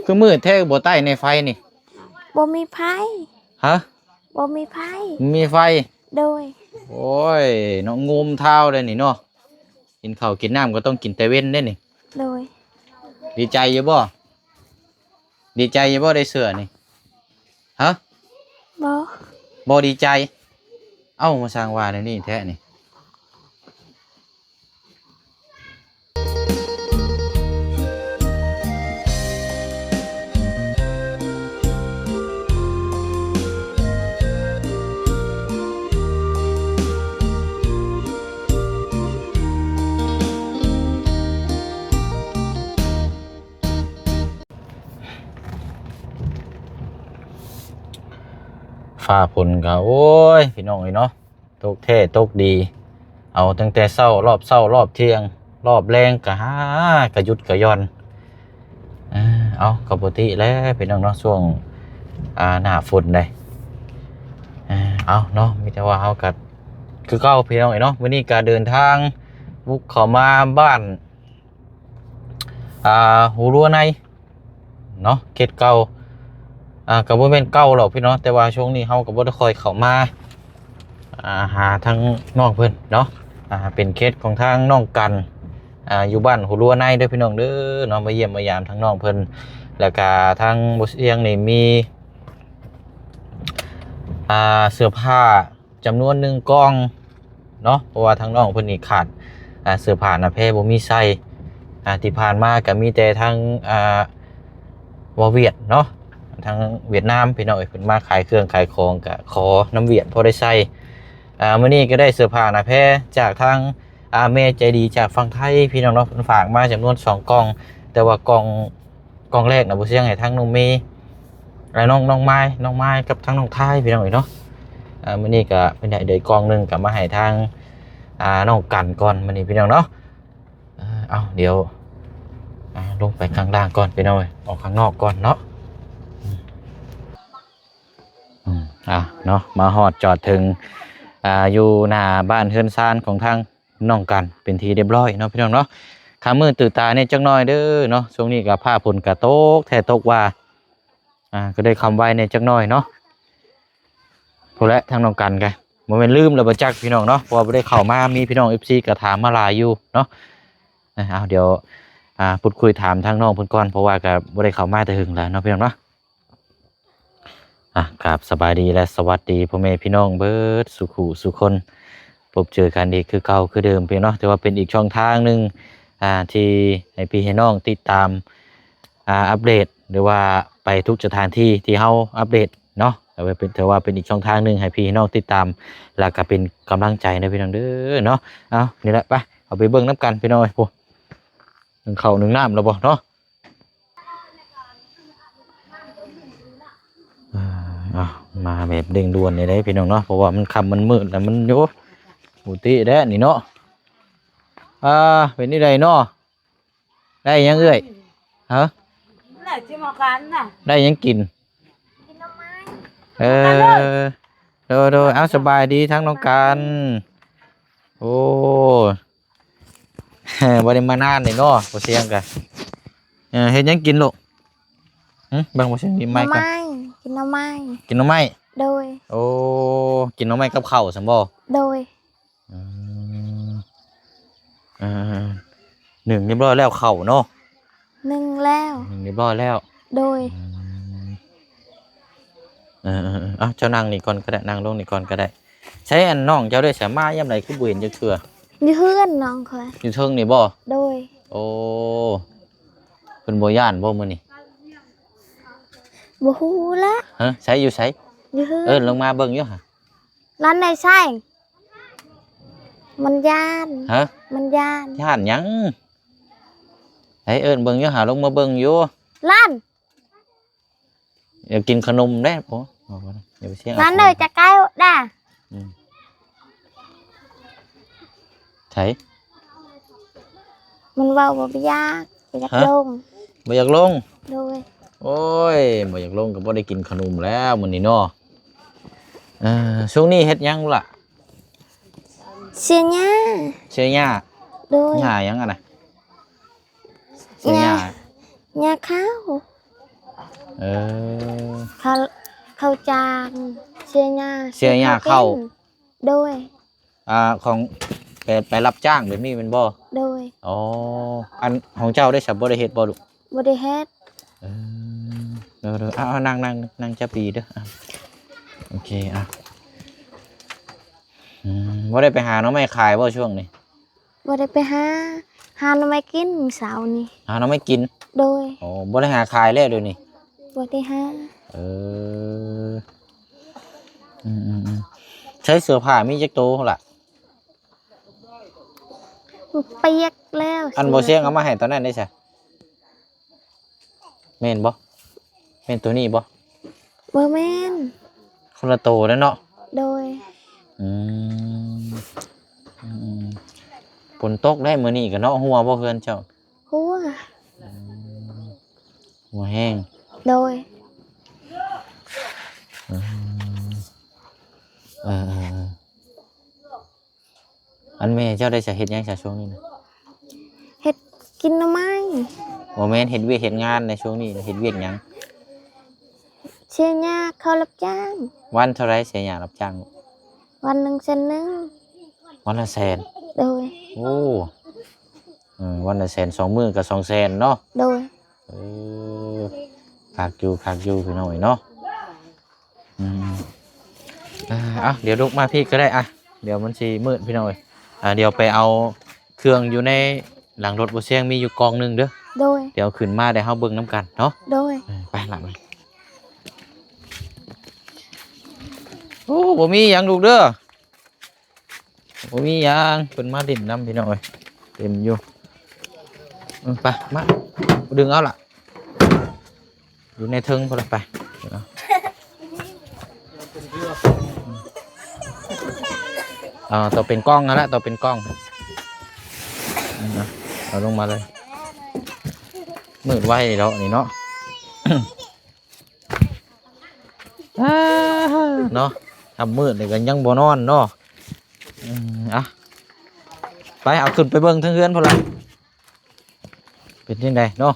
ຄືມືດແທ້ ບໍ່ໄຕ້ແດ່ໄຟນີ້? ບໍ່ມີໄຟ. ຮະ? ບໍ່ມີໄຟ. ບໍ່ມີໄຟ? ໂດຍ. ໂອ້ຍ ເນາະ ງຸມທ້າວໄດ໋ນີ້ເນາະ. ກິນເຂົ້າກິນນ້ຳກໍຕ້ອງກິນແຕ່ເວັນເດ້ນີ້. ໂດຍ. ດີໃຈຢູ່ບໍ່? ດີໃຈຢູ່ບໍ່ໄດ້ເສື້ອນີ້? ຮະ? ບໍ່. ບໍ່ດີໃຈ? ເອົ້າ ມາຊ່າງວ່າແນວນີ້ແທ້ນີ້. ຟ້າຝົນກໍ ໂອ້ຍ ພີ່ນ້ອງເອີຍເນາະ ຕົກແທ້ຕົກດີ ເອົາຕັ້ງແຕ່ເຊົ້າ ຮອບເຊົ້າ ຮອບທ່ຽງ ຮອບແລງກໍຫາກະຢຸດກະຢ່ອນ. ເອີ ເອົາ ກໍປົກກະຕິແຫຼະພີ່ນ້ອງເນາະ ຊ່ວງ ອ່າ ໜ້າຝົນໃດ໋. ເອີ ເອົາເນາະ ມີແຕ່ວ່າເຮົາກໍຄືເກົ່າພີ່ນ້ອງເອີຍເນາະ ມື້ນີ້ກໍເດີນທາງບຸກເຂົ້າມາບ້ານ ອ່າ ຫູລົວໃນເນາະ ເຂດເກົ່າ ອ່າ ກໍບໍ່ແມ່ນເກົ່າດອກພີ່ນ້ອງ ແຕ່ວ່າຊ່ວງນີ້ເຮົາກໍບໍ່ໄດ້ຄ່ອຍເຂົ້າມາ ອ່າ ຫາທາງນ້ອງເພິ່ນເນາະ ອ່າ ເປັນເຂດຂອງທາງນ້ອງກັນ ອ່າ ຢູ່ບ້ານຫູລົວໃນເດີພີ່ນ້ອງເດີເນາະ ມາຢ້ຽມມາຢາມທາງນ້ອງເພິ່ນ ແລ້ວກະທາງບໍ່ສຽງນີ້ມີ ອ່າ ເສື້ອຜ້າ ຈຳນວນໜຶ່ງກ່ອງເນາະ ເພາະວ່າທາງນ້ອງເພິ່ນນີ້ຂາດ ອ່າ ເສື້ອຜ້າໜ້າແພບໍ່ມີໃສ່ ອ່າ ທີ່ຜ່ານມາກໍມີແຕ່ທາງ ອ່າ ເວົ້າຫວຽດເນາະ ທາງຫວຽດນາມພີ່ນ້ອງເອີຍ ເພິ່ນມາຂາຍເຄື່ອງຂາຍຂອງ ກໍຂໍນຳຫວຽດພໍໄດ້ໃສ່. ອ່າ ມື້ນີ້ກໍໄດ້ເສື້ອຜ້າໜ້າແພຈາກທາງ ອ່າ ແມ່ໃຈດີຈາກຝັ່ງໄທພີ່ນ້ອງເນາະ ເພິ່ນຝາກມາຈຳນວນສອງກ່ອງ ແຕ່ວ່າກ່ອງ ກ່ອງແລກນະ ບໍ່ສຽງໃຫ້ທາງນ້ອງເມ ແລະ ນ້ອງ ນ້ອງມາຍ ນ້ອງມາຍກັບທາງນ້ອງທາຍພີ່ນ້ອງເອີຍເນາະ. ອ່າ ມື້ນີ້ກະເພິ່ນໃຫ້ເດີກ່ອງໜຶ່ງ ກະມາໃຫ້ທາງ ອ່າ ນ້ອງກັນກ່ອນມື້ນີ້ພີ່ນ້ອງເນາະ. ເອົາ ດຽວ ອ່າ ລົງໄປຂ້າງລ່າງກ່ອນພີ່ນ້ອງເອີຍ ອອກຂ້າງນອກກ່ອນເນາະ. ອືມ ອ່າ ເນາະ ມາຮອດຈອດເຖິງ ອ່າ ຢູ່ໜ້າບ້ານເຮືອນຊານຂອງທາງ ນ້ອງກັນເປັນທີ່ຮຽບຮ້ອຍເນາະພີ່ນ້ອງເນາະ. ຄ່ຳມືດຕື່ນຕາແດ່ຈັກໜ້ອຍເດີເນາະ ຊ່ວງນີ້ກໍຟ້າຝົນກໍຕົກແທ້ຕົກວ່າ ອ່າ ກໍໄດ້ຄ່ຳໄວແດ່ຈັກໜ້ອຍເນາະ. ພຸ້ນແຫຼະ ທາງນ້ອງກັນກໍບໍ່ແມ່ນລືມແລ້ວບໍ່ຈັກພີ່ນ້ອງເນາະ ເພາະວ່າບໍ່ໄດ້ເຂົ້າມາ ມີພີ່ນ້ອງເອັຟຊີກໍຖາມມາຫຼາຍຢູ່ເນາະ. ເອົາ ດຽວ ອ່າ ພູດຄຸຍຖາມທາງນ້ອງເພິ່ນກ່ອນ ເພາະວ່າກໍບໍ່ໄດ້ເຂົ້າມາແຕ່ເຫິງແລ້ວເນາະພີ່ນ້ອງເນາະ. ອ່ະ ກາບສະບາຍດີ ແລະ ສະຫວັດດີພໍ່ແມ່ພີ່ນ້ອງເບິດສູ່ຜູ້ສູ່ຄົນ ພົບເຈີກັນອີກຄືເກົ່າຄືເດີມພີ່ນ້ອງເນາະ. ຖືວ່າເປັນອີກຊ່ອງທາງໜຶ່ງ ອ່າ ທີ່ໃຫ້ພີ່ໃຫ້ນ້ອງຕິດຕາມ ອ່າ ອັບເດດ ຫຼືວ່າໄປທຸກສະຖານທີ່ທີ່ເຮົາອັບເດດເນາະ. ຖືວ່າເປັນ ຖືວ່າເປັນອີກຊ່ອງທາງໜຶ່ງໃຫ້ພີ່ໃຫ້ນ້ອງຕິດຕາມ ແລ້ວກໍເປັນກຳລັງໃຈເດີພີ່ນ້ອງເດີເນາະ. ເອົາ ນີ້ແຫຼະ ໄປ ເອົາໄປເບິ່ງນຳກັນພີ່ນ້ອງເອີຍ. ໂອ້ ໜຶ້ງເຂົ້າໜຶ້ງນ້ຳແລ້ວບໍ່ເນາະ? ອ່າ ເອົາ ມາແບບເລັ່ງດ່ວນນີ້ເດ້ພີ່ນ້ອງເນາະ ເພາະວ່າມັນຄ່ຳມັນມືດແລ້ວ ມັນ ໂອ້ ບໍ່ຕິແດ່ນີ້ເນາະ. ອ່າ ເປັນຈັ່ງໃດເນາະ? ໄດ້ຫຍັງເອື້ອຍ? ຮະ? ໄດ້ຊິມາກັນນະ ໄດ້ຫຍັງກິນ? ກິນໜໍ່ໄມ້. ເອີ ໂດຍໆ ເອົາ ສະບາຍດີທາງນ້ອງກັນ. ໂອ້ ບໍ່ໄດ້ມານານເດ້ເນາະ ບໍ່ສຽງກະ. ເອີ ເຮັດຫຍັງກິນລູກ? ຫຶ ເບິ່ງບໍ່ສຽງ ມີໄມ້ ໜໍ່ໄມ້ ກະ ກິນໜໍ່ໄມ້. ກິນໜໍ່ໄມ້? ໂດຍ. ໂອ້ ກິນໜໍ່ໄມ້ກັບເຂົ້າຊັ້ນບໍ່? ໂດຍ. ອືມ ເອີ ໜຶ້ງຮຽບຮ້ອຍແລ້ວເຂົ້າເນາະ? ໜຶ້ງແລ້ວ. ໜຶ້ງຮຽບຮ້ອຍແລ້ວ. ໂດຍ. ອືມ ເອີໆໆ ເອົາ ເຈົ້ານັ່ງນີ້ກ່ອນກໍໄດ້ ນັ່ງລົງນີ້ກ່ອນກໍໄດ້. ໃສ ອັນ ນ້ອງເຈົ້າເດ້ ສາມາຍາມໃດຄືບໍ່ເຫັນຈັກເທື່ອ? ຢູ່ເຮືອນນ້ອງຂ້ອຍ. ຢູ່ເທິງນີ້ບໍ່? ໂດຍ. ໂອ້ ເພິ່ນບໍ່ຢ້ານບໍ່ມື້ນີ້? ບໍ່ຮູ້ລະ. ຮະ? ໃສ ຢູ່ໃສ? ຢູ່ເຮືອນ. ເອີ້ນລົງມາເບິ່ງຢູ່ຫາ. ລັນໄດ້ໃສ? ມັນຢ້ານ. ຮະ? ມັນຢ້ານ. ຢ້ານຫຍັງ? ໃສ ເອີ້ນເບິ່ງຢູ່ຫາ ລົງມາເບິ່ງຢູ່. ລັນ ຢາກກິນຂະໜົມເດ້. ໂອ້ ຢ່າໄປສຽງ ລັນເອີຍ ຈະໃກ້ດາ. ອືມ ໃສ? ມັນເວົ້າວ່າບໍ່ຢາກ ບໍ່ຢາກ ຮະ? ລົງ ບໍ່ຢາກລົງ. ໂດຍ. ໂອ້ຍ ບໍ່ຢາກລົງກໍບໍ່ໄດ້ກິນຂະໜົມແລ້ວມື້ນີ້ເນາະ. ເອີ ຊ່ວງນີ້ເຮັດຫຍັງລະ? ເສຍຫຍ້າ. ເສຍຫຍ້າ? ໂດຍ. ຫຍ້າຫຍັງຫັ້ນນະ? ເສຍຫຍ້າ ຫຍ້າ ຫຍ້າເຂົ້າ. ເອີ ເຂົ້າ ເຂົ້າຈ້າງ ເສຍຫຍ້າ ເສຍຫຍ້າເຂົ້າ ກິນ. ໂດຍ ອ່າ ຂອງ ໄປ ໄປຮັບຈ້າງແບບນີ້ແມ່ນບໍ່? ໂດຍ ອໍ ອັນຂອງເຈົ້າໄດ້ສະ ບໍ່ໄດ້ເຮັດບໍ່ລູກ? ບໍ່ໄດ້ເຮັດ. ເອີ ໂດຍໆ ເອົາໆ ນັ່ງ ນັ່ງ ນັ່ງຈັບດີເດີ ອ່າ ໂອເຄ ອ່າ ອືມ ບໍ່ໄດ້ໄປຫາໜໍ່ໄມ້ຂາຍບໍ່ຊ່ວງນີ້? ບໍ່ໄດ້ໄປຫາ ຫາໜໍ່ໄມ້ກິນມື້ເຊົ້ານີ້. ຫາໜໍ່ໄມ້ກິນ? ໂດຍ ໂອ້ ບໍ່ໄດ້ຫາຂາຍແລ້ວດຽວນີ້? ບໍ່ໄດ້ຫາ. ເອີ ອືມໆໆ ໃຊ້ເສື້ອຜ້າມີຈັກໂຕລະ? ມັນປຽກແລ້ວ. ອັນບໍ່ຊຽງເອົາມາໃຫ້ຕອນນັ້ນເດ້ຊະ? ແມ່ນບໍ່? ແມ່ນໂຕນີ້ບໍ່? ບໍ່ແມ່ນ ຄົນລະໂຕແລ້ວເນາະ. ໂດຍ ອືມ ອືມໆ ຝົນຕົກໄດ໋ມື້ນີ້ກະເນາະ. ຮົ່ວບໍ່ເຮືອນເຈົ້າ? ຮົ່ວ ອືມ ຮົ່ວແຮງ. ໂດຍ ອືມ ເອີໆໆ ອັນແມ່ເຈົ້າໄດ້ສະເຮັດຫຍັງສະຊ່ວງນີ້ນະ? ເຮັດກິນໜໍ່ໄມ້. ບໍ່ແມ່ນ ເຮັດວຽກເຮັດງານໃນຊ່ວງນີ້ນະ ເຮັດວຽກຫຍັງ? ເສຍຫຍ້າເຂົ້າຮັບຈ້າງ. ວັນເທົ່າໃດເສຍຫຍ້າຮັບຈ້າງ? ວັນໜຶ່ງແສນໜຶ່ງ. ວັນລະແສນ? ໂດຍ ໂອ້ ເອີ ວັນລະແສນ ສອງມື້ກະສອງແສນເນາະ. ໂດຍ ເອີ ຄັກຢູ່ ຄັກຢູ່ພີ່ນ້ອງເອີຍເນາະ. ອືມ ເອົາ ດຽວລຸກມາພີ້ກະໄດ້ ອ່ະ ດຽວມັນຊິມືດພີ່ນ້ອງເອີຍ. ອ່າ ດຽວໄປເອົາເຄື່ອງຢູ່ໃນຫຼັງລົດບໍ່ຊຽງ ມີຢູ່ກ່ອງໜຶ່ງເດີ. ໂດຍ ດຽວຂຶ້ນມາໄດ້ເຮົາເບິ່ງນຳກັນເນາະ. ໂດຍ ເອີ ໄປລະ ໂອ້ ບໍ່ມີຫຍັງລູກເດີ. ບໍ່ມີຫຍັງ ເພິ່ນມາຫຼິ້ນນຳພີ່ນ້ອງເອີຍ ເຕັມຢູ່. ເອີ ໄປ ມາ ດຶງເອົາລະ ຢູ່ໃນເທິງພຸ້ນລະ ໄປ. ເອົາ ເອົາ ໂຕເປັນກ່ອງຫັ້ນລະ ໂຕເປັນກ່ອງ ເອົາລົງມາເລີຍ. ມືດໄວດອກນີ້ເນາະ. ອາ ເນາະ ຄ່ຳມືດນີ້ກະຍັງບໍ່ນອນເນາະ. ອືມ ອ່ະ ໄປ ເອົາຂຶ້ນໄປເບິ່ງເທິງເຮືອນພຸ້ນລະ ເປັນຈັ່ງໃດເນາະ.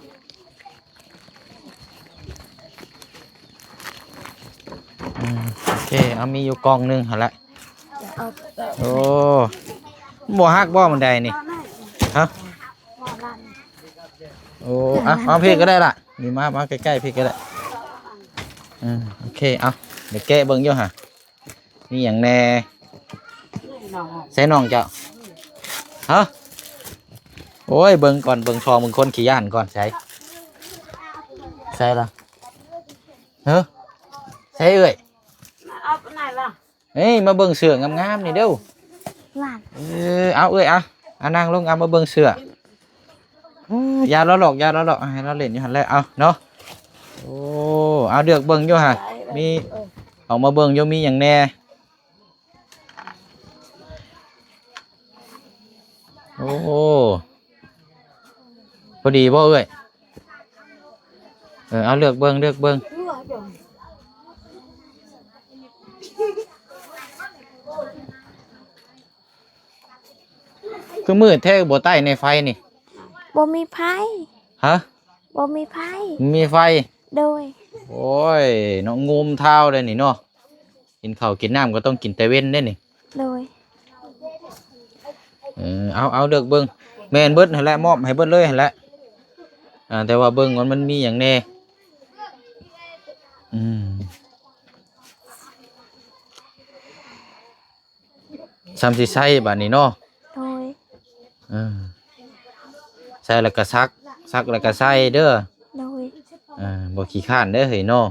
ອືມ ໂອເຄ ເອົາ ມີຢູ່ກ່ອງໜຶ່ງຫັ້ນແຫຼະ. ໂອ້ ບໍ່ຫັກບໍ່ບັນໄດນີ້? ຮະ? ໂອ້ ອ່ະ ເອົາພີ້ກະໄດ້ລະ ນີ້ ມາ ມາໃກ້ໆ ພີ້ກະໄດ້. ເອີ ໂອເຄ ເອົາ ດຽວແກະເບິ່ງຢູ່ຫາ ມີຫຍັງແດ່? ໃສ່ນ້ອງເຈົ້າ? ຮະ? ໂອ້ຍ ເບິ່ງກ່ອນ ເບິ່ງຊ່ອງ ເບິ່ງຄົນຂີ້ຢ້ານກ່ອນ. ໃສ່ ໃສ່ລະ? ເອີ ໃສ່ເອື້ອຍ? ເອີຍ ມາເບິ່ງເສື້ອງາມໆນີ້ເດີ້. ເອີ ເອົາເອື້ອຍ ເອົາ ອ່ະ ນັ່ງລົງ ເອົາ ມາເບິ່ງເສື້ອ. ເອີ ຢ່າລະຫຼອກ ຢ່າລະຫຼອກ ໃຫ້ລາວຫຼິ້ນຢູ່ຫັ້ນແຫຼະ ເອົາເນາະ. ໂອ້ ເອົາ ເລືອກເບິ່ງຢູ່ຫາ ມີ ອອກມາເບິ່ງຢູ່ ມີຫຍັງແດ່. ໂອ້ ພໍດີບໍ່ເອື້ອຍ? ເອີ ເອົາ ເລືອກເບິ່ງ ເລືອກເບິ່ງ. ຄືມືດແທ້ ບໍ່ໄຕ້ໃນໄຟນີ້? ບໍ່ມີໄຟ. ຮະ? ບໍ່ມີໄຟ. ມີໄຟ? ໂດຍ. ໂອ້ຍ ເນາະ ງຸ່ມທ້າວເດ້ນີ້ເນາະ. ກິນເຂົ້າກິນນ້ຳກໍຕ້ອງກິນແຕ່ເວັນເດ້ນີ້. ໂດຍ. ເອີ ເອົາ ເອົາ ເລືອກເບິ່ງ. ແມ່ນເບິດຫັ້ນແຫຼະ ມອບໃຫ້ເບິດເລີຍຫັ້ນແຫຼະ. ອ່າ ແຕ່ວ່າເບິ່ງວ່າມັນມີຫຍັງແດ່. ອືມ ສ່ຳຊິໃສ່ບາດນີ້ເນາະ. ໂດຍ. ເອີ ໃສ່ແລ້ວກໍຊັກ ຊັກແລ້ວກໍໃສ່ເດີ. ໂດຍ. ເອີ ບໍ່ຂີ້ຄ້ານເດີເຮີ້ຍເນາະ.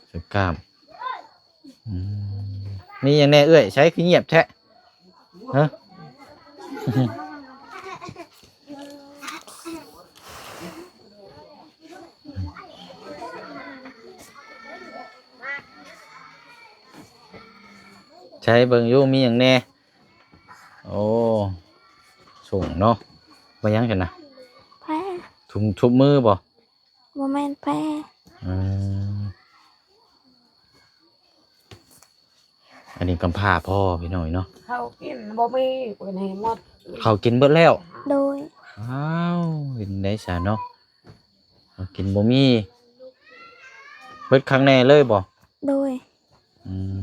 ໃສ່ກ້າມ. ອືມ ມີຫຍັງແດ່ເອື້ອຍ? ໃສຄືງຽບແທ້? ຮະ? ໃສເບິ່ງຢູ່ ມີຫຍັງແດ່? ໂອ້ ສົ່ງເນາະ. ວ່າຫຍັງຊັ້ນນະ? ແພ. ຖົ່ມ ຖົ່ມມືບໍ່? ບໍ່ແມ່ນແພ. ອືມ ອັນນີ້ກຳພ້າພໍ່ພີ່ນ້ອງເນາະ. ເຂົ້າກິນບໍ່ມີ ເພິ່ນໃຫ້ໝົດ. ເຂົ້າກິນເບິດແລ້ວ? ໂດຍ. ອ້າວ ເປັນໄດສະເນາະ? ເອົາ ກິນບໍ່ມີ ເບິດຄັກແນ່ເລີຍບໍ່? ໂດຍ. ອືມ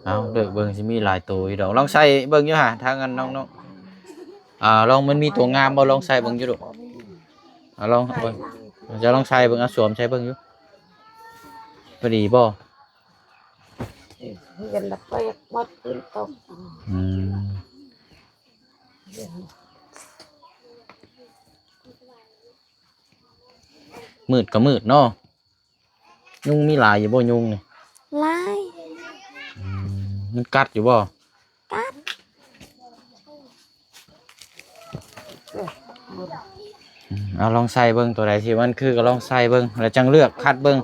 ເອົາເລືອກເບິ່ງ ຊິມີຫຼາຍໂຕຢູ່ດອກ. ລອງໃສ່ເບິ່ງຢູ່ຫາ ທາງອັນນ້ອງໆ ອ່າ ລອງ ມັນມີໂຕງາມບໍ່? ລອງໃສ່ເບິ່ງຢູ່ລູກ. ເອົາ ລອງເບິ່ງ ຈະລອງໃສ່ເບິ່ງ. ເອົາ ສວມໃສ່ເບິ່ງຢູ່ ພໍດີບໍ່? ເຮືອນລະແປກໝົດ ຝົນຕົກ. ອືມ ມືດກໍມືດເນາະ. ຍຸງມີຫຼາຍຢູ່ບໍ່ ຍຸງນີ້? ຫຼາຍ. ອືມ ມັນກັດຢູ່ບໍ່? ກັດ. ອືມ ເອົາ ລອງໃສ່ເບິ່ງ ໂຕໃດທີ່ມັນຄືກໍລອງໃສ່ເບິ່ງ ແລ້ວຈັ່ງເລືອກຄັດເບິ່ງ.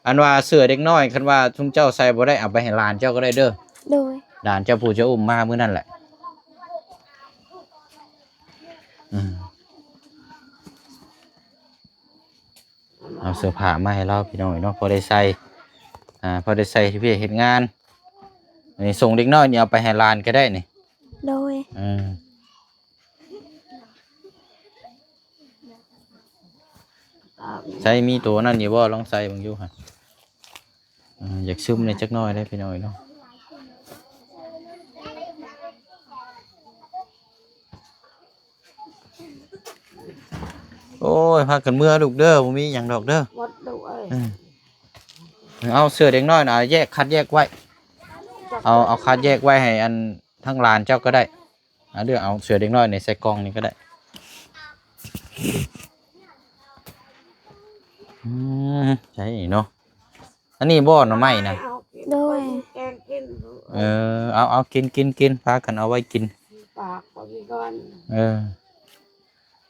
ອັນວ່າເສື້ອເດັກນ້ອຍ ຄັນວ່າຊຸມເຈົ້າໃສ່ບໍ່ໄດ້ ເອົາໄປໃຫ້ຫຼານເຈົ້າກໍໄດ້ເດີ. ໂດຍ. ຫຼານເຈົ້າຜູ້ຈະອຸ້ມມາມື້ນັ້ນແຫຼະ. ອືມ ເອົາເສື້ອຜ້າມາໃຫ້ລາວ ພີ່ນ້ອງເອີຍເນາະ ພໍໄດ້ໃສ່ ອ່າ ພໍໄດ້ໃສ່ເຮັດວຽກເຮັດງານ. ອັນນີ້ສົ່ງເດັກນ້ອຍນີ້ ເອົາໄປໃຫ້ຫຼານກໍໄດ້ນີ້. ໂດຍ. ເອີ ໃສ່ມີໂຕນັ້ນຢູ່ບໍ່? ລອງໃສ່ເບິ່ງຢູ່ຫະ. ອ່າ ຢາກຊຶມແດ່ຈັກໜ້ອຍເດ້ ພີ່ນ້ອງເອີຍເນາະ. ໂອ້ຍ ພາກັນເມືອລູກເດີ ບໍ່ມີຫຍັງດອກເດີ. ໝົດລູກເອີຍ. ເອີ ເອົາເສື້ອເດັກນ້ອຍນະ ແຍກ ຄັດແຍກໄວ້. ເອົາ ເອົາຄັດແຍກໄວ້ໃຫ້ອັນທາງຫຼານເຈົ້າກໍໄດ້. ອ່າ ເລືອກເອົາເສື້ອເດັກນ້ອຍໃນໃສ່ກ່ອງນີ້ກໍໄດ້. ອືມ ໃຊ່ເນາະ. ອັນນີ້ບໍ່ ໜໍ່ໄມ້ນະ? ໂດຍ. ເອີ ເອົາ ເອົາ ກິນ ກິນ ກິນ ພາກັນເອົາໄວ້ກິນ. ເອີ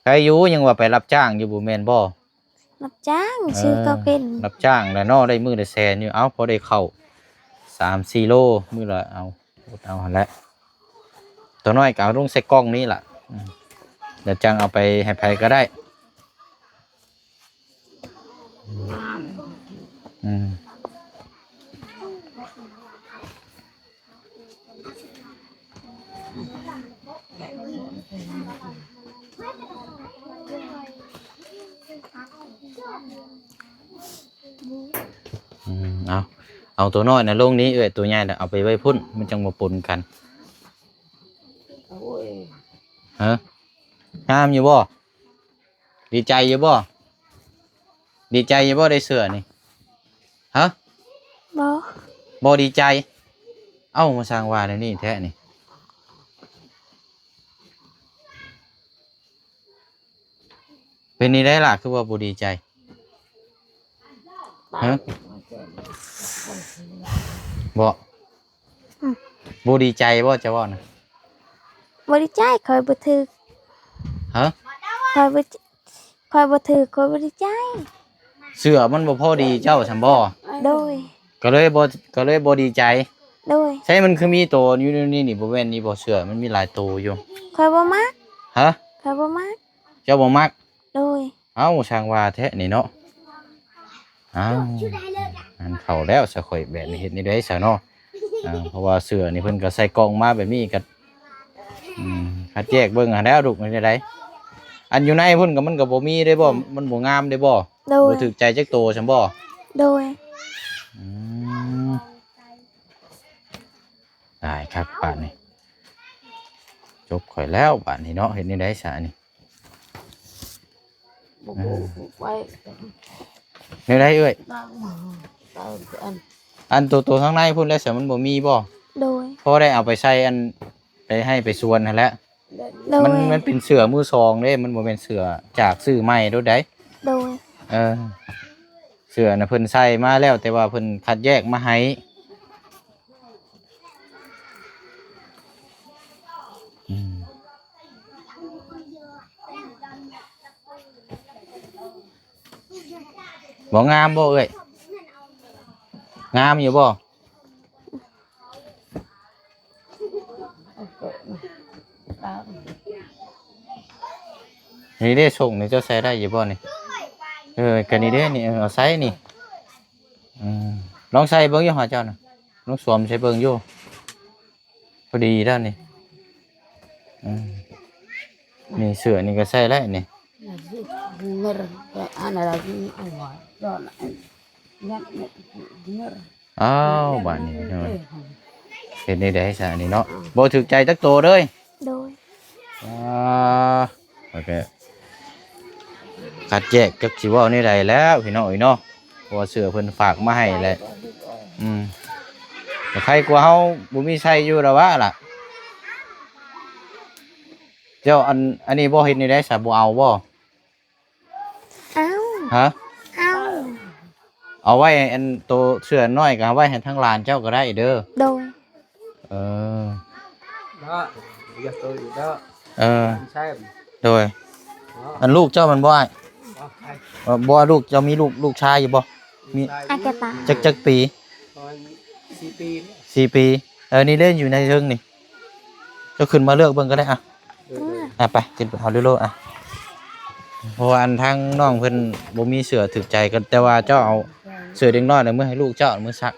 ໃຄຢູ່ ຍັງວ່າໄປຮັບຈ້າງຢູ່ ບໍ່ແມ່ນບໍ່? ຮັບຈ້າງ ເອີ ຊື້ເຂົ້າກິນ. ຮັບຈ້າງແຫຼະເນາະ ໄດ້ມື້ລະແສນຢູ່. ເອົາ ພໍໄດ້ເຂົ້າສາມສີ່ໂລມື້ລະ. ເອົາ ອົດເອົາຫັ້ນແຫຼະ. ໂຕນ້ອຍກໍເອົາລົງໃສ່ກ່ອງນີ້ລະ. ອືມ ແລ້ວຈັ່ງເອົາໄປໃຫ້ໃຜກໍໄດ້. ອືມ ອືມ ເອົາ ເອົາໂຕນ້ອຍນະລົງນີ້ເອື້ອຍ ໂຕໃຫຍ່ນະເອົາໄປໄວ້ພຸ້ນ ມັນຈັ່ງບໍ່ປົນກັນ. ໂອ້ຍ ຮະ ງາມຢູ່ບໍ່? ດີໃຈຢູ່ບໍ່? ດີໃຈຢູ່ບໍ່ໄດ້ເສື້ອນີ້? ຮະ? ບໍ່ ບໍ່ດີໃຈ. ເອົ້າ ມາຊ່າງວ່າແນວນີ້ແທ້ນີ້. ເປັນນີ້ໄດ້ລະ ຄືວ່າບໍ່ດີໃຈ? ຮະ? ບໍ່ ອືມ ບໍ່ດີໃຈບໍ່ ຈະເວົ້ານະ? ບໍ່ດີໃຈ ຂ້ອຍບໍ່ຖືກ. ຮະ? ຂ້ອຍບໍ່ ຂ້ອຍບໍ່ຖືກ ຂ້ອຍບໍ່ດີໃຈ. ເສື້ອມັນບໍ່ພໍດີເຈົ້າຊັ້ນບໍ່? ໂດຍ. ກໍເລີຍບໍ່ ກໍເລີຍບໍ່ດີໃຈ. ໂດຍ. ໃຊ່ ມັນຄືມີໂຕຢູ່ໃນນີ້ນີ້ ບໍ່ແມ່ນນີ້ບໍ່? ເສື້ອມັນມີຫຼາຍໂຕຢູ່. ຂ້ອຍບໍ່ມັກ. ຮະ? ຂ້ອຍບໍ່ມັກ. ເຈົ້າບໍ່ມັກ? ໂດຍ. ເອົ້າ ຊ່າງວ່າແທ້ນີ້ເນາະ. ອ້າວ ງານເຂົ້າແລ້ວຊະຂ້ອຍ ແບບນີ້ເຮັດແນວໃດຊະເນາະ? ເອີ ເພາະວ່າເສື້ອນີ້ເພິ່ນກໍໃສ່ກ່ອງມາແບບນີ້ກໍ ອືມ ຄັດແຍກເບິ່ງຫັ້ນແຫຼະລູກ ເຮັດແນວໃດ? ອັນຢູ່ໃນພຸ້ນກໍມັນກໍບໍ່ມີເດ້ບໍ່? ມັນບໍ່ງາມເດ້ບໍ່? ໂດຍ. ບໍ່ຖືກໃຈຈັກໂຕຊັ້ນບໍ່? ໂດຍ. ອືມ ຕາຍຄັກບາດນີ້ ຈົບຂ້ອຍແລ້ວບາດນີ້ເນາະ. ເຮັດແນວໃດຊະອັນນີ້? ບໍ່ຮູ້ໄວ້ ແນວໃດເອື້ອຍ? ອັນ ອັນໂຕ ໂຕທາງໃນພຸ້ນແຫຼະຊະ ມັນບໍ່ມີບໍ່? ໂດຍ. ພໍໄດ້ເອົາໄປໃສ່ອັນ ໄປໄຮ່ໄປສວນຫັ້ນແຫຼະ. ໂດຍ. ມັນ ມັນເປັນເສື້ອມືສອງເດ້ ມັນບໍ່ແມ່ນເສື້ອຈາກຊື້ໃໝ່ໂດດໃດ. ໂດຍ. ເອີ ເສື້ອນະເພິ່ນໃສ່ມາແລ້ວ ແຕ່ວ່າເພິ່ນຄັດແຍກມາໃຫ້. ອືມ ບໍ່ງາມບໍ່ເອື້ອຍ? ງາມຢູ່ບໍ່? ນີ້ເດ້ ສົ່ງນີ້ເຈົ້າໃສ່ໄດ້ຢູ່ບໍ່ນີ້? ເອີ ກະນີ້ເດ້ນີ້ ເອີ ເອົາໃສ່ນີ້. ອືມ ລອງໃສ່ເບິ່ງຢູ່ຫາເຈົ້ານະ ລອງສວມໃສ່ເບິ່ງຢູ່. ພໍດີແລ້ວນີ້. ອືມ ນີ້ເສື້ອນີ້ກໍໃສ່ໄດ້ນີ້. ອ້າວ ບາດນີ້ເນາະ ເຮັດແນວໃດຊະອັນນີ້ເນາະ? ບໍ່ຖືກໃຈຈັກໂຕເລີຍ. ໂດຍ. ອ່າ ຂ້ອຍກໍຄັດແຍກ ຈັກຊິເວົ້າແນວໃດແລ້ວພີ່ນ້ອງເອີຍເນາະ ເພາະວ່າເສື້ອເພິ່ນຝາກມາໃຫ້ແຫຼະ. ອືມ ກໍໃຄກວ່າເຮົາບໍ່ມີໃສ່ຢູ່ລະຫວາລະ. ເຈົ້າ ອັນ ອັນນີ້ບໍ່ເຮັດແນວໃດຊະ ບໍ່ເອົາບໍ່? ເອົາ. ຮະ? ເອົາ. ເອົາໄວ້ ອັນໂຕເສື້ອນ້ອຍກໍເອົາໄວ້ໃຫ້ທາງຫຼານເຈົ້າກໍໄດ້ເດີ. ໂດຍ. ເອີ ເນາະ ຢ່າໂຕອີກເນາະ. ເອີ ໃຊ່. ໂດຍ. ເນາະ ອັນລູກເຈົ້າແມ່ນບໍ່ອ້າຍ? ບໍ່ ເອີ ບໍ່ ລູກເຈົ້າມີລູກ ລູກຊາຍຢູ່ບໍ່? ມີ. ອາກະຕາ. ຈັກ ຈັກປີ? ປະມານສີ່ປີ. ສີ່ປີ. ເອີ ນີ້ເດ້ ຢູ່ໃນເທິງນີ້ ເຈົ້າຂຶ້ນມາເລືອກເບິ່ງກໍໄດ້. ອ່ະ ເອີ ເອີ ອ່ະ ໄປ ຂຶ້ນໄປເອົາໂລດ. ອ່ະ ເພາະວ່າອັນທາງນ້ອງເພິ່ນບໍ່ມີເສື້ອຖືກໃຈກັນ ແຕ່ວ່າເຈົ້າເອົາເສື້ອເດັກນ້ອຍນະ ເມືອໃຫ້ລູກເຈົ້າ ເມືອຊັກ.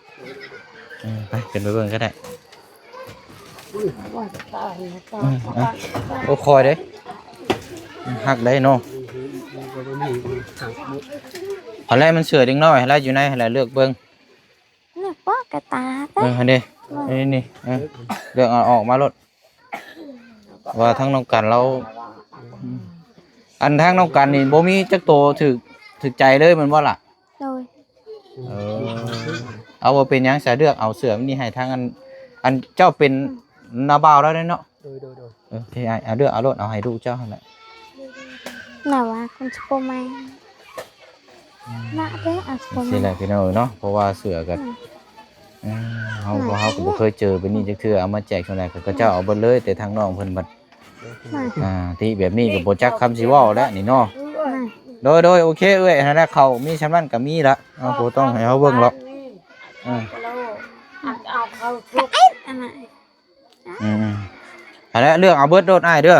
ເອີ ໄປ ຂຶ້ນໄປເບິ່ງກໍໄດ້. ອືມ ອ່ະ ໂອ້ ຄອຍເດ້ ຮັກໄດ້ເນາະ. ຫັ້ນແຫຼະ ມັນເສື້ອເດັກນ້ອຍຫັ້ນແຫຼະ ຢູ່ໃນຫັ້ນແຫຼະ ເລືອກເບິ່ງ. ເລືອກປະກະຕາ. ເອີ ຫັ້ນເດ້ ນີ້ ນີ້ ເອີ ເລືອກເອົາອອກມາໂລດ. ວ່າທາງນ້ອງກັນລາວ ອືມ ອັນທາງນ້ອງກັນນີ້ບໍ່ມີຈັກໂຕຖືກ ຖືກໃຈເລີຍແມ່ນບໍ່ລະ? ໂດຍ. ເອີ ເອົາ ບໍ່ເປັນຫຍັງຊະ ເລືອກເອົາເສື້ອນີ້ໃຫ້ທາງ ອັນ ອັນເຈົ້າເປັນ ອືມ ນ້າບ່າວລາວເດ້ເນາະ. ໂດຍ ໂດຍ ໂດຍ. ເອີ ໂອເຄ ອ້າຍ ເອົາເລືອກເອົາໂລດ ເອົາໃຫ້ລູກເຈົ້າຫັ້ນແຫຼະ. ລາວວ່າຄົນຊິບໍ່ແມ່ນ ອືມ ນະເດ້ ອາດຊິບໍ່ແມ່ນ ຈັ່ງຊີ້ແຫຼະພີ່ນ້ອງເອີຍເນາະ ເພາະວ່າເສື້ອກໍ ອືມ ເອີ ເຮົາ ເຮົາກໍບໍ່ເຄີຍເຈີແບບນີ້ຈັກເທື່ອ ເອົາມາແຈກສ່ວນໃດເຂົາເຈົ້າເອົາເບິດເລີຍ ແຕ່ທາງນ້ອງເພິ່ນບັດ ອືມ ອ່າ ຕິແບບນີ້ກໍບໍ່ຈັກຄຳຊິເວົ້າແລ້ວນີ້ເນາະ. ອືມ ໂດຍ ໂດຍ ໂອເຄເອື້ອຍ ຫັ້ນແຫຼະ ເຂົາມີຊ່ຳນັ້ນກໍມີລະ ເຮົາບໍ່ຕ້ອງໃຫ້ເຮົາເບິ່ງຫຼອກ. ເອີ ເອົາເຂົ້າທຸກ ອືມ ຫັ້ນແຫຼະ ເລືອກເອົາເບິດໂລດອ້າຍເດີ. ອືມ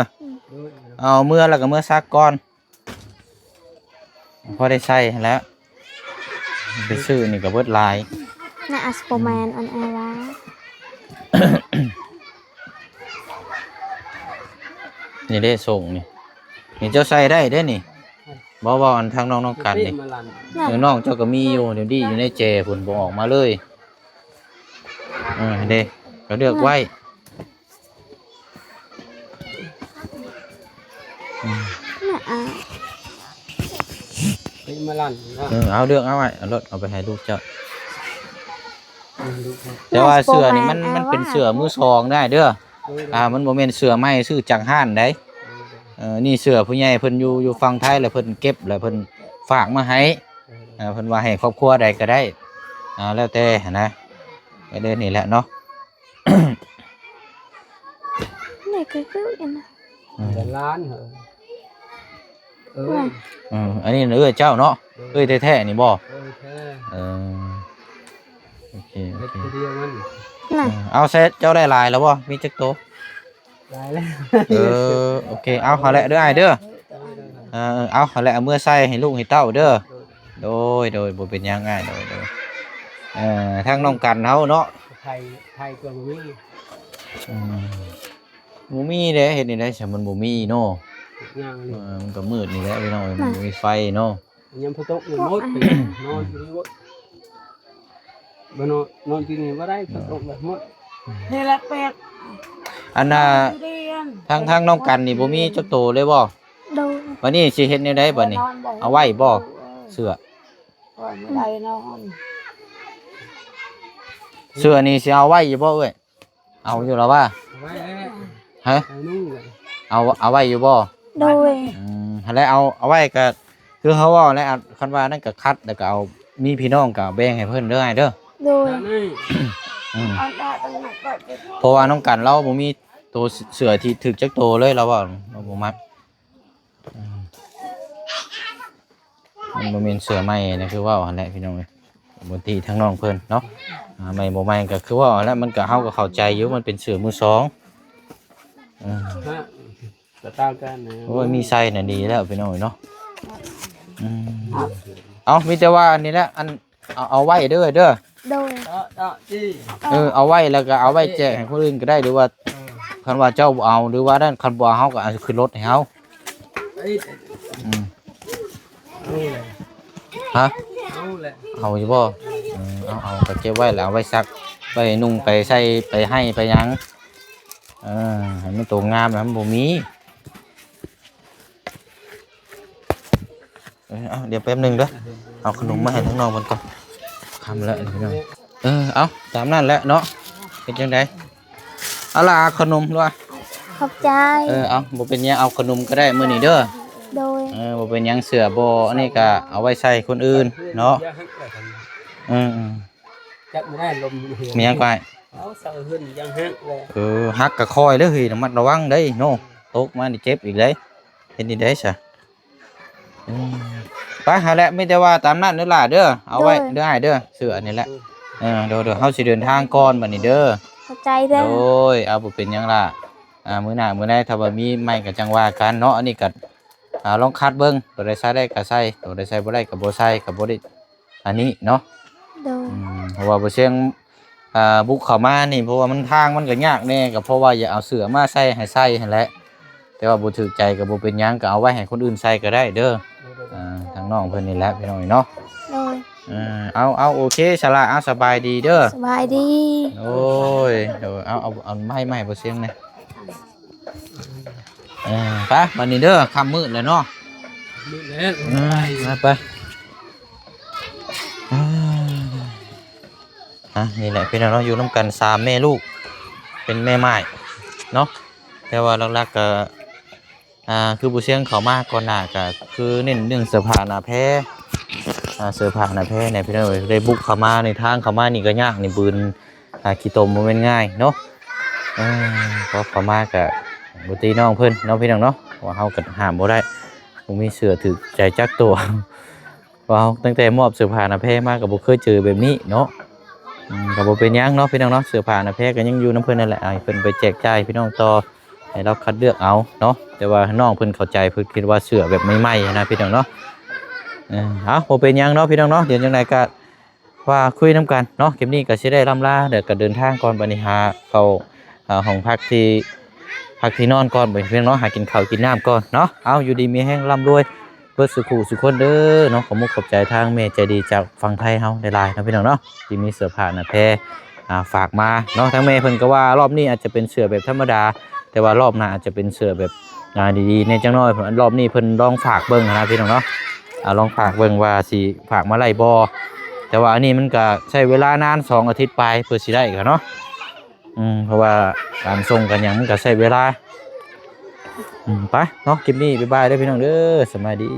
ເອົາເມືອແລ້ວກໍເມືອຊັກກ່ອນ ພໍໄດ້ໃຊ້ຫັ້ນແຫຼະ ໄປຊື້ນີ້ກໍເບິດຫຼາຍ. ນະ ອາສະປອມແມນ ອອນແອລາ ນີ້ເດ້ສົ່ງນີ້ ນີ້ເຈົ້າໃສ່ໄດ້ເດ້ນີ້. ບໍ່ ບໍ່ ອັນທາງນ້ອງ ນ້ອງກັນນີ້ ເອີ ນ້ອງເຈົ້າກໍມີຢູ່ ດຽວນີ້ຢູ່ໃນແຈພຸ້ນ ບໍ່ອອກມາເລີຍ. ເອີ ເດ້ ກໍເລືອກໄວ້. ອືມ ເປັນມາລັນເນາະ. ເອີ ເອົາເລືອກເອົາໄວ້ ເອົາໂລດ ເອົາໄປໃຫ້ລູກເຈົ້າ. ອືມ ແຕ່ວ່າເສື້ອນີ້ມັນ ມັນເປັນເສື້ອມືສອງໄດ້ເດີ. ໂດຍ ໂດຍ ອ່າ ມັນບໍ່ແມ່ນເສື້ອໃໝ່ຊື້ຈາກຮ້ານໃດ. ໂດຍ ໂດຍ ເອີ ນີ້ເສື້ອຜູ້ໃຫຍ່ເພິ່ນຢູ່ ຢູ່ຝັ່ງໄທ ແລ້ວເພິ່ນເກັບ ແລ້ວເພິ່ນຝາກມາໃຫ້. ໂດຍ ໂດຍ ເອີ ເພິ່ນວ່າໃຫ້ຄອບຄົວໃດກໍໄດ້ ອ່າ ແລ້ວແຕ່ຫັ້ນນະ. ກໍເລີຍນີ້ແຫຼະເນາະ. ນີ້ຄື ຄືກັນນະ. ອືມ ເປັນຫຼານເອີ ເອີຍ ອືມ ອັນນີ້ເອື້ອຍເຈົ້າເນາະ. ໂດຍ ເອື້ອຍແທ້ໆນີ້ບໍ່? ເອີຍແທ້. ເອີ ໂອເຄ ໂອເຄ ເຮັດຜູ້ດຽວມັນ. ນະ ເອີ ເອົາແຊະ ເຈົ້າໄດ້ຫຼາຍແລ້ວບໍ່? ມີຈັກໂຕ? ຫຼາຍແລ້ວ. ເອີ ໂອເຄ ເອົາຫັ້ນແຫຼະເດີອ້າຍເດີ. ໂດຍ ໂດຍ ເອີ ເອົາຫັ້ນແຫຼະ ເອົາເມືອໃສ່ໃຫ້ລູກໃຫ້ເຕົ້າເດີ. ໂດຍ ໂດຍ ໂດຍ ບໍ່ເປັນຫຍັງອ້າຍ. ໂດຍ ໂດຍ ເອີ ທາງນ້ອງກັນເຮົາເນາະ ໄທ ໄທກໍບໍ່ມີ. ອືມ ບໍ່ມີເດ້ ເຮັດແນວໃດຊະ ມັນບໍ່ມີເນາະ. ເອີ ມັນກໍມືດນີ້ແຫຼະພີ່ນ້ອງເອີຍ ມັນບໍ່ມີໄຟເນາະ. ຍາມຝົນຕົກນີ້ໝົດ ນອນຢູ່ນີ້ໝົດ. ບໍ່ນອນ ນອນທີ່ນີ້ບໍ່ໄດ້ ເອີ ຕົກແບບໝົດ. ນີ້ແຫຼະແປກ. ອັນນ່າ ທາງ ທາງນ້ອງກັນນີ້ບໍ່ມີຈັກໂຕເລີຍບໍ່? ໂດຍ. ບັດນີ້ຊິເຮັດແນວໃດບັດນີ້? ເອົາໄວ້ບໍ່ ເສື້ອ? ເອົາໄວ້ນອນ. ເສື້ອນີ້ຊິເອົາໄວ້ຢູ່ບໍ່ເອື້ອຍ? ເອົາຢູ່ລະວ່າ? ເອົາໄວ້ແລ້ວ. ຮະ? ເອົານຸ່ງເລີຍ. ເອົາ ເອົາໄວ້ຢູ່ບໍ່? ໂດຍ. ອືມ ຫັ້ນແຫຼະ ເອົາ ເອົາໄວ້ກໍຄືເຮົາເວົ້າແຫຼະ ຄັນວ່ານັ້ນກໍຄັດ ແລ້ວກໍເອົາ ມີພີ່ນ້ອງກໍເອົາແບ່ງໃຫ້ເພິ່ນເດີອ້າຍເດີ. ໂດຍ. ອືມ ເອົາໄດ້ຕັ້ງໝົດກໍເກັບ ເພາະວ່ານ້ອງກັນລາວບໍ່ມີໂຕເສື້ອທີ່ຖືກຈັກໂຕເລີຍ ລາວວ່າລາວບໍ່ມັກ. ອືມ ມັນບໍ່ແມ່ນເສື້ອໃໝ່ນະ ຄືເວົ້າຫັ້ນແຫຼະພີ່ນ້ອງເອີຍ. ບໍ່ຕິທາງນ້ອງເພິ່ນເນາະ ອ່າ ໃໝ່ບໍ່ໃໝ່ກໍຄືເວົ້າຫັ້ນແຫຼະ ມັນກໍ ເຮົາກໍເຂົ້າໃຈຢູ່ ມັນເປັນເສື້ອມືສອງ. ເອີ ກະຕ່າງກັນນະ. ໂອ້ຍ ມີໄຊນະດີແລ້ວພີ່ນ້ອງເອີຍເນາະ. ອືມ ເອົາ ມີແຕ່ວ່າອັນນີ້ແຫຼະ ອັນ ເອົາ ເອົາໄວ້ເດີ ເດີ. ໂດຍ. ເອີ ເອົາໄວ້ແລ້ວກໍເອົາໄວ້ແຈກໃຫ້ຄົນອື່ນກໍໄດ້ ຫຼືວ່າ ເອີ ຄັນວ່າເຈົ້າບໍ່ເອົາ ຫຼືວ່ານັ້ນ ຄັນບໍ່ເອົາ ເຮົາກໍເອົາຂຶ້ນລົດໃຫ້ເຮົາ. ຕິດ ອືມ ເອົາແຫຼະ ຮະ ເອົາແຫຼະ ເອົາຢູ່ບໍ່? ເອີ ເອົາ ເອົາກໍເກັບໄວ້ແຫຼະ ເອົາໄວ້ຊັກ ໄວ້ນຸ່ງ ໄປໃສ່ ໄປໄຮ່ ໄປຫຍັງ ເອີ ໃຫ້ມັນໂຕງາມນະ ມັນບໍ່ມີ. ເອີ ເອົາ ດຽວແປັບໜຶ່ງເດີ ເອົາຂະໜົມມາໃຫ້ທາງນ້ອງເພິ່ນກ່ອນ ຄ່ຳແລ້ວພີ່ນ້ອງ. ເອີ ເອົາ ຕາມນັ້ນແຫຼະເນາະ ເປັນຈັ່ງໃດ? ເອົາລະ ເອົາຂະໜົມລະ ຂອບໃຈ. ເອີ ເອົາ ບໍ່ເປັນຫຍັງ ເອົາຂະໜົມກໍໄດ້ມື້ນີ້ເດີ. ໂດຍ. ເອີ ບໍ່ເປັນຫຍັງ ເສື້ອບໍ່ ອັນນີ້ກໍເອົາໄວ້ໃສ່ຄົນອື່ນເນາະ. ເອີ ຈັບບໍ່ໄດ້ ລົມ ມີຫຍັງກໍອ້າຍ? ເອົາເສົາເຮືອນຍັງຫັກແຫຼະ. ເອີ ຫັກກໍຄ່ອຍເດີເຮີ້ຍ ລະມັດລະວັງເດ້ເນາະ ຕົກມານີ້ເຈັບອີກເດ້. ເຮັດນີ້ໄດ້ຊະ ອືມ ໄປຫັ້ນແຫຼະ ມີແຕ່ວ່າຕາມນັ້ນເດີຫຼ້າເດີ ເອົາໄວ້ ໂດຍ ເດີອ້າຍເດີ ເສື້ອອັນນີ້ແຫຼະ. ເອີ ໂດຍໆ ເຮົາຊິເດີນທາງກ່ອນບັດນີ້ເດີ. ຂອບໃຈເດີ. ໂດຍ ເອົາ ບໍ່ເປັນຫຍັງຫຼ້າ ອ່າ ມື້ໜ້າມື້ໃດຖ້າວ່າມີໃໝ່ກໍຈັ່ງວ່າກັນເນາະ. ອັນນີ້ກໍ ອ່າ ລອງຂັດເບິ່ງ ໂຕໃດໃສ່ໄດ້ກໍໃສ່ ໂຕໃດໃສ່ບໍ່ໄດ້ກໍບໍ່ໃສ່ ກໍບໍ່ໄດ້ ອັນນີ້ເນາະ. ໂດຍ. ອືມ ເພາະວ່າບໍ່ຊຽງ ອ່າ ບຸກເຂົ້າມານີ້ ເພາະວ່າມັນ ທາງມັນກໍຍາກແດ່ ກໍເພາະວ່າຢາກເອົາເສື້ອມາໃສ່ໃຫ້ໃສ່ຫັ້ນແຫຼະ ແຕ່ວ່າບໍ່ຖືກໃຈກໍບໍ່ເປັນຫຍັງ ກໍເອົາໄວ້ໃຫ້ຄົນອື່ນໃສ່ກໍໄດ້ເດີ. ໂດຍໆ ອ່າ ທາງນ້ອງເພິ່ນນີ້ແຫຼະພີ່ນ້ອງເອີຍເນາະ. ໂດຍ. ເອີ ເອົາ ເອົາ ໂອເຄ ສະຫຼະ ເອົາ ສະບາຍດີເດີ. ສະບາຍດີ. ໂອ້ຍ ໂດຍ ເອົາ ເອົາ ເອົາໄມ້ ໄມ້ບໍ່ຊຽງແດ່. ເອີ ໄປບັດນີ້ເດີ ຄ່ຳມືດແລ້ວເນາະ ມືດແລ້ວ. ອືມ ໄປ ໄປ ອ່າ ອ່າ ນີ້ແຫຼະພີ່ນ້ອງເນາະ ຢູ່ນຳກັນສາມແມ່ລູກ ເປັນແມ່ໝ້າຍເນາະ. ແຕ່ວ່າຫຼັກໆກໍ ອ່າ ຄືຜູ້ຊຽງເຂົ້າມາກ່ອນໜ້າ ກໍຄືເນັ້ນເລື່ອງເສື້ອຜ້າໜ້າແພ ອ່າ ເສື້ອຜ້າໜ້າແພນີ້ພີ່ນ້ອງເອີຍ. ໄດ້ບຸກເຂົ້າມາໃນທາງເຂົ້າມານີ້ກໍຍາກ ນີ້ບືນ ອ່າ ຂີ້ຕົມບໍ່ແມ່ນງ່າຍເນາະ. ເອີ ພໍເຂົ້າມາກະບໍ່ຕີນ້ອງເພິ່ນເນາະ ພີ່ນ້ອງເນາະ ເພາະວ່າເຮົາກໍຫ້າມບໍ່ໄດ້ ບໍ່ມີເສື້ອຖືກໃຈຈັກໂຕ. ເພາະເຮົາຕັ້ງແຕ່ມອບເສື້ອຜ້າໜ້າແພມາກໍບໍ່ເຄີຍເຈີແບບນີ້ເນາະ. ອືມ ກໍບໍ່ເປັນຫຍັງເນາະ ພີ່ນ້ອງເນາະ ເສື້ອຜ້າໜ້າແພກໍຍັງຢູ່ນຳເພິ່ນນັ້ນແຫຼະ ໃຫ້ເພິ່ນໄປແຈກຈ່າຍພີ່ນ້ອງຕໍ່ ໃຫ້ລາວຄັດເລືອກເອົາເນາະ. ແຕ່ວ່ານ້ອງເພິ່ນເຂົ້າໃຈ ເພິ່ນຄິດວ່າເສື້ອແບບໃໝ່ໆຫັ້ນນະ ພີ່ນ້ອງເນາະ. ເອີ ເອົາ ບໍ່ເປັນຫຍັງເນາະ ພີ່ນ້ອງເນາະ ດຽວຈັ່ງໃດກໍ ວ່າຄຸຍນຳກັນເນາະ. ຄລິບນີ້ກໍຊິໄດ້ລ່ຳລາ ແລ້ວກໍເດີນທາງກ່ອນ ບັດນີ້ຫາເຂົ້າ ອ່າ ຫ້ອງພັກທີ່ ພັກທີ່ນອນກ່ອນ ພີ່ນ້ອງເນາະ ຫາກິນເຂົ້າກິນນ້ຳກ່ອນເນາະ. ເອົາ ຢູ່ດີມີແຮງ ລ່ຳລວຍເບິດສູ່ຄູ່ສູ່ຄົນເດີເນາະ. ຂອບມຸກຂອບໃຈທາງແມ່ໃຈດີຈາກຝັ່ງໄທເຮົາຫຼາຍໆເນາະ ພີ່ນ້ອງເນາະ ທີ່ມີເສື້ອຜ້າໜ້າແພ ອ່າ ຝາກມາເນາະ. ທາງແມ່ເພິ່ນກໍວ່າລອບນີ້ອາດຈະເປັນເສື້ອແບບທຳມະດາ ແຕ່ວ່າລອບໜ້າອາດຈະເປັນເສື້ອແບບ ອ່າ ດີໆແດ່ຈັກໜ້ອຍ. ລອບນີ້ເພິ່ນລອງຝາກເບິ່ງຫັ້ນນະ ພີ່ນ້ອງເນາະ ອ່າ ລອງຝາກເບິ່ງວ່າຊິຝາກມາໄດ້ບໍ່ ແຕ່ວ່າອັນນີ້ມັນກະໃຊ້ເວລານານ ສອງອາທິດປາຍເພື່ອຊິໄດ້ກະເນາະ. ອືມ ເພາະວ່າການສົ່ງການຫຍັງມັນກະໃຊ້ເວລາ. ອືມ ໄປເນາະ ຄລິບນີ້ບາຍບາຍເດີ ພີ່ນ້ອງເດີ ສະບາຍດີ.